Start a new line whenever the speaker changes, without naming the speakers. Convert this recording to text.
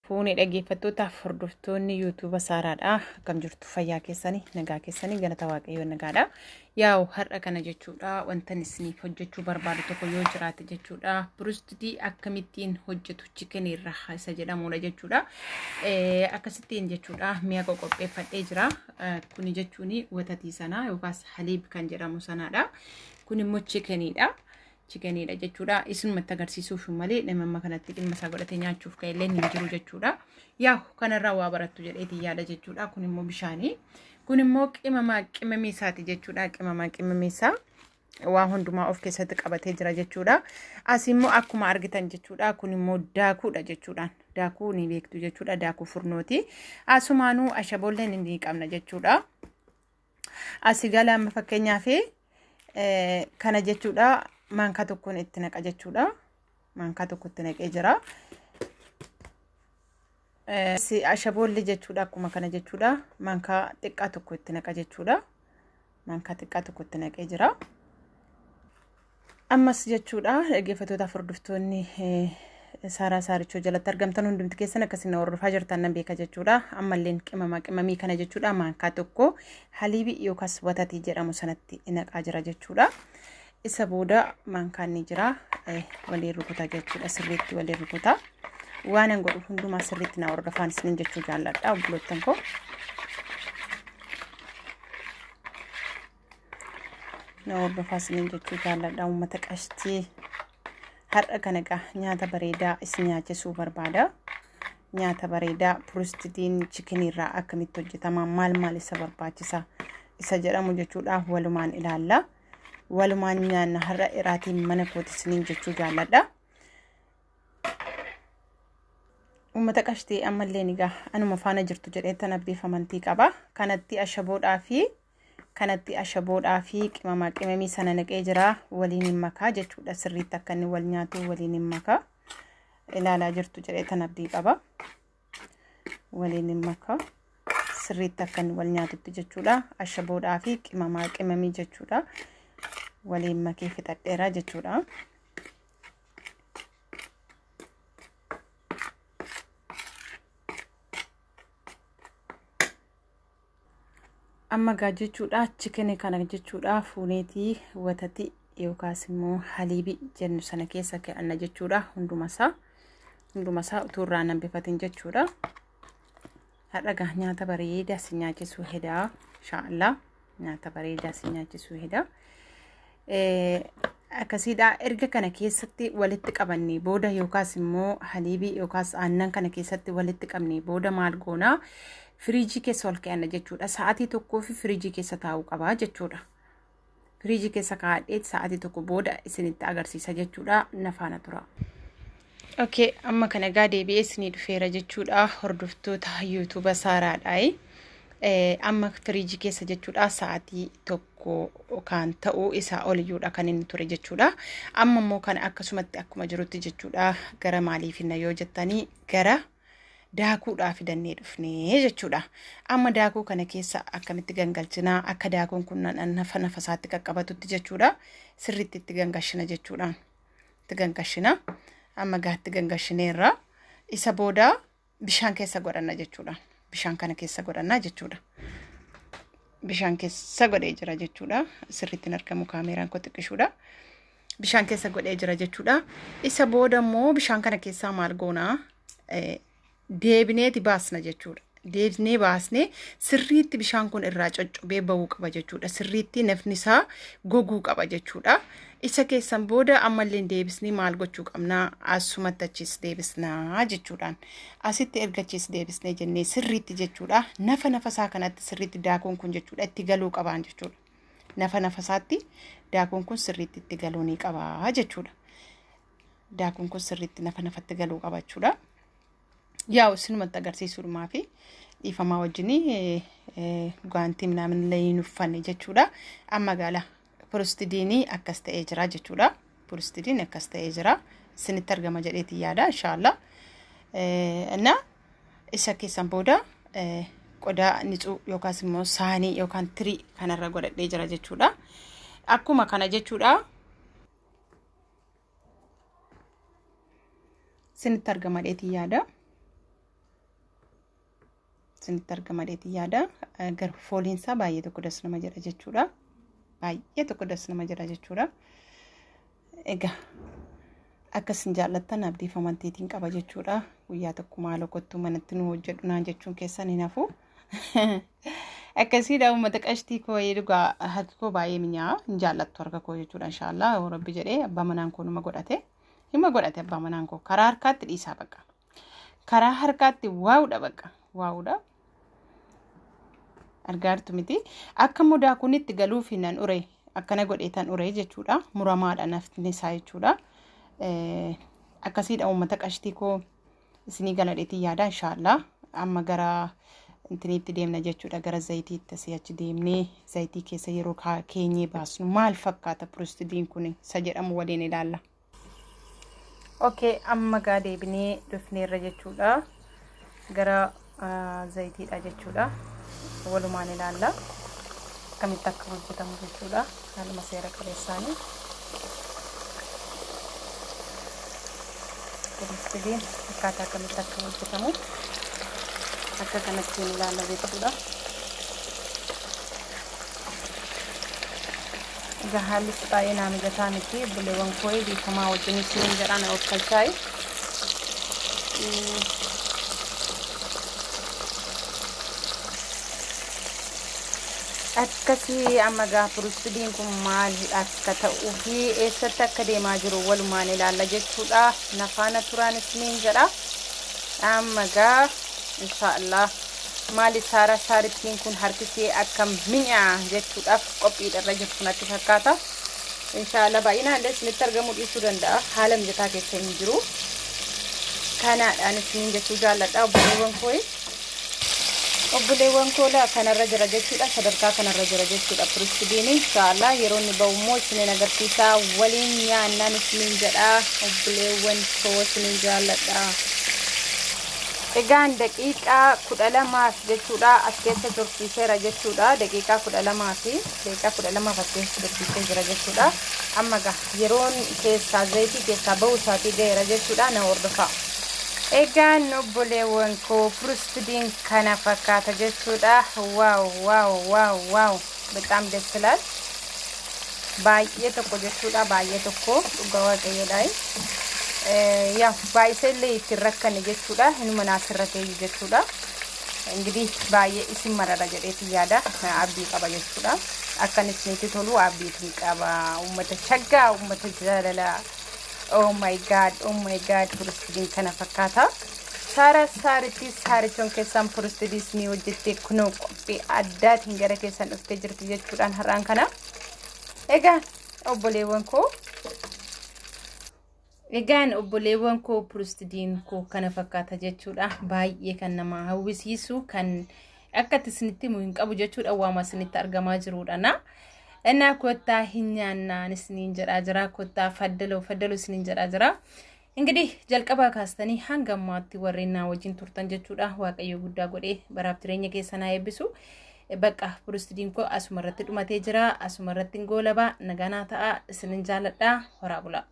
Fuunee dhaggeeffattootaaf hordoftoonni yuutuuba Saaraadha. Akkam jirtu fayyaa keessanii nagaa keessanii galata waaqayyoo nagaadha. Yaa'u har'a kana jechuudha wanta isiniif hojjechuu barbaadu tokko yoo jiraate jechuudha. Burustidii akkamittiin hojjetu chicken irraa isa jedhamudha jechuudha. Akkasittiin jechuudha mi'a qoqopheeffadhee jira. Kuni jechuun watatii sanaa yookaas haliib kan jedhamu sanaadha. Kun immoo chickeniidha. Chikeniidha jechuudha. Isinumatti agarsiisuuf malee nama amma kanatti dhimma isaa godhatee nyaachuuf ka'ellee hin jiru jechuudha. Yaa kanarraa waa barattu jedheetiin yaada jechuudha. Kun immoo bishaanii. Kun immoo qimamaa qimamii isaati jechuudha. Qimamaa qimamii isaa waa hundumaa of keessatti qabatee jira jechuudha. As immoo akkuma argitan jechuudha. Kun immoo daakuudha jechuudha. Daakuu ni beektu jechuudha. Daakuu furnooti. Asumaanuu ashaboollee ni qabna jechuudha. Asi gala amma fakkeenyaaf kana jechuudha maankaa tokkoon itti naqa jechuudha. Maankaa tokko itti naqee jira. Ashaboolli jechuudha akkuma kana jechuudha. Maankaa xiqqaa tokko itti naqa jechuudha. Maankaa xiqqaa tokko itti naqee jira. Ammas jechuudha dhaggeeffattootaaf hordoftoonni Saaraa Saarichoo jalatti argamtan hundumti keessan akkasiin hordofaa jirtan nan beeka jechuudha. Ammalleen qimama qimamii kana jechuudha maankaa tokko haliibii yookaas watatii jedhamu sanatti naqaa jira jechuudha. Isa booda maankaan ni jira waliin rukuta jechuudha sirriitti waliin rukuta. Waan an godhu hundumaa sirriitti na hordofaan isiniin jechuu jaalladha obboloottan koo. Na hordofaa isiniin jechuu jaalladha uummata qashtii. Har'a kana egaa nyaata bareedaa isin nyaachisuu barbaada. Nyaata bareedaa piristidiin chikiniirraa akkamitti hojjetama maal maal isa barbaachisa isa jedhamu jechuudha walumaan ilaalla. Walumaan nyaanna har'a iraatiin mana kooti isiniin jechuu jaalladha. Uummata qashtii ammallee egaa anuma faana jirtu jedheettan abdiif amantii qaba. Kanatti ashaboodhaa fi kanatti ashaboodhaa fi qimamaa qimamii sana naqee jira waliin hin makaa jechuudha. Sirriitti akka inni wal nyaatu waliin hin makaa. Ilaalaa jirtu jedhee tan abdii qaba. Waliin hin makaa. Sirriitti akka inni wal nyaatutti jechuudha. Ashaboodhaa fi qimamaa qimamii jechuudha. Waliin makee fixadheera jechuudha. Amma gaa jechuudha chikini kana jechuudha fuuneetii watati yookaas immoo haliibii jennu sana keessa kaa'anna jechuudha hundumasaa hundumasaa utuu irraa hin hambifatin jechuudha. Har'a gaa nyaata bareedaa si nyaachisuu hedaa inshaallah nyaata bareedaa si nyaachisuu hedaa. Akkasiidha erga kana keessatti walitti qabannee booda yookaas immoo haliibii yookaas aannan kana keessatti walitti qabnee booda maal goonaa firiijii keessa ol kaa'anna jechuudha. Sa'aatii tokkoo fi firiijii keessa taa'uu qabaa jechuudha. Firiijii keessa kaa'adhee sa'aatii tokko booda isinitti agarsiisa jechuudha. Na faana tura. Okay, amma kana egaa deebi'ee isinii dhufeera jechuudha. Hordoftoota yuutuuba Saaraadhaa. Amma firiijii keessa jechuudha sa'aatii tokko kan ta'u isaa oliyyuudha kan inni ture jechuudha. Amma immoo kana akkasumatti akkuma jirutti jechuudha gara maalii finna yoo jettanii gara daakuudhaa fidannee dhufnee jechuudha. Amma daakuu kana keessa akkamitti gangalchinaa akka daakuun kun nafa nafa isaatti qaqqabatutti jechuudha. Sirriitti itti gangashina jechuudha. Itti gangashina. Amma gaatti gangashineerra. Isa booda bishaan keessa godhanna jechuudha. Bishaan kana keessa godhanna jechuudha. Bishaan keessa godhee jira jechuudha. Sirriitti hin argamu kaameeraan koo xiqqishuudha. Bishaan keessa godhee jira jechuudha. Isa booda immoo bishaan kana keessaa maal goonaa? Deebineeti baasna jechuudha. Deebinee baasnee sirriitti bishaan kun irraa coccobee bahuu qaba jechuudha. Sirriitti nafni isaa goguu qaba jechuudha. Isa keessan booda ammallee deebisnee maal gochuu qabnaa? Asumatti achis deebisnaa jechuudhaan. Asitti erga achis deebisnee jennee sirriitti jechuudha. Nafa nafa isaa kanatti sirriitti daakuun kun jechuudha itti galuu qabaan jechuudha. Nafa nafa isaatti daakuun kun sirriitti itti galuu ni qabaa jechuudha. Daakuun kun sirriitti nafa nafatti galuu qaba jechuudha. Yaa'u isinumatti agarsiisuudhumaa fi dhiifamaa wajjin gaantii minaamin illee hin uffanne jechuudha. Amma gaala piristidiinii akkas ta'ee jira jechuudha. Piristidiin akkas ta'ee jira. Isinitti argama jedheetiin yaada inshaallah. Na isa keessan booda qodaa nicuu yookaas immoo saanii yookaan tirii kanarra godhadhee jira jechuudha. Akkuma kana jechuudha. Isinitti argama dheetiin yaada. Isinitti argama dheetii yaada. Garuu fooliinsaa baay'ee tokko das nama jedha jechuudha. Baay'ee tokko das nama jedha jechuudha. Egaa akka isin jaallattan abdiif amantiitiin qaba jechuudha. Guyyaa tokko maaloo kottuu manatti nu hojjedhu naan jechuun keessan hin hafu. Akkasiidha uummata qashtii koo, dhugaa harki koo baay'ee mi'aawa, hin jaallattu harka koo jechuudha. Inshaallah Rabbi jedhee abbaa manaan koo numa godhate. Hima godhate abbaa manaan koo karaa harkaatti dhiisaa baqa. Karaa harkaatti waawudha baqa, waawudha. Argaa jirtu miti? Akka mudaa kun itti galuuf nan ure, akkana godhee tan ure jechuudha. Muramaadha nafni isaa jechuudha. Akkasiidha uummata qashtii koo, isinii galadheetii yaada inshaallah. Amma gara intiniitti deemna jechuudha, gara zayitiitti asii achi deemnee zayitii keessa yeroo keenyee baasnu maal fakkaata pirostidiin kun isa jedhamu waliin ilaalla. Okay, amma gaa deebinee dhufneerra jechuudha. Gara zayitiidha jechuudha. Walumaan ilaalla. Akkamitti akka hojjetamu jechuudha. Haaluma seera qabeessaanii. Pirostidiin akkaataa akkamitti akka hojjetamu akka kanatti ilaalla jechuudha. Egaa haalli baay'ee naa mijataa miti, obboleewwan koo, beekamaa wajjin isiniin jedhaan of kalchaa'i. Akkasii amma gaa pirostidiin kun maal akka ta'uu fi eessatti akka deemaa jiru walumaan ilaalla jechuudha. Nafaana turaan isiniin jedha. Amma gaa inshaallah maali saara saarittiin kun harkisee akka mi'aa jechuudhaaf qophiidharra jirtu natti fakkaata. Inshaallah baay'inaan illee isinitti argamuu dhiisuu danda'a. Haala mijataa keessa hin jiru. Kanaadhaan isiniin jechuu jaalladha, obboleewwan koo. Obboleewwan koo, laa kanarra jira jechuudha. Sadarkaa kanarra jira jechuudha. Piristidiin inshaallah yeroo inni ba'u immoo isiniin agarsiisaa, waliin nyaannaan isiniin jedha. Obboleewwan koo, isiniin jaalladha. Egaan daqiiqaa 12f jechuudha as keessa tursiiseera jechuudha. Daqiiqaa 12 fi daqiiqaa 12f as keessa tursiisee jira jechuudha. Amma gaa yeroon keessaa zayitii keessaa ba'uu isaatii ga'eera jechuudha, na hordofaa. Egaan obboleewwan koo, pirustidiin kana fakkaata jechuudha. Wow, wow, wow, wow! በጣም ደስ ይላል። Baay'ee tokko jechuudha, baay'ee tokko, dhugaa waaqayyoodha. Yaa baay'isee illee ittiin rakkanne jechuudha. Inuma naasirra ta'e jechuudha. እንግዲህ baay'ee isin marara jedheeti yaada, abdii qaba jechuudha. Akkan isinitti tolu abdiitiin qaba. Uummata shaggaa, uummata jaalalaa. Oh my God, oh my God, piristidiin kana fakkaata. Saara saaritti saarichoon keessan piristidii isinii hojjettee kunoo qophii addaatiin gara keessan dhuftee jirti jechuudhaan har'aan kana. Egaa obboleewwan koo, Egaan obboleewwan koo, piristidiin koo kana fakkaata jechuudha. Baay'ee kan nama hawwisiisu, kan akka itti isinitti himu hin qabu jechuudha. Waama isinitti argamaa jirudha na. Innaa kottaa hin nyaannaan isiniin jedhaa jira. Kottaa faddaloo faddaloo isiniin jedhaa jira. እንግዲህ jalqabaa kaastanii hanga ammaatti warreen naa wajjin turtan jechuudha. Waaqayyo guddaa godhee baraaf jireenya keessa naa eebbisu. Bakka piristidiin koo asuma irratti dhumatee jira. Asuma irratti hin goolabaa. Nagaa naa ta'a. Isinin jaaladha. Horaa bulaa.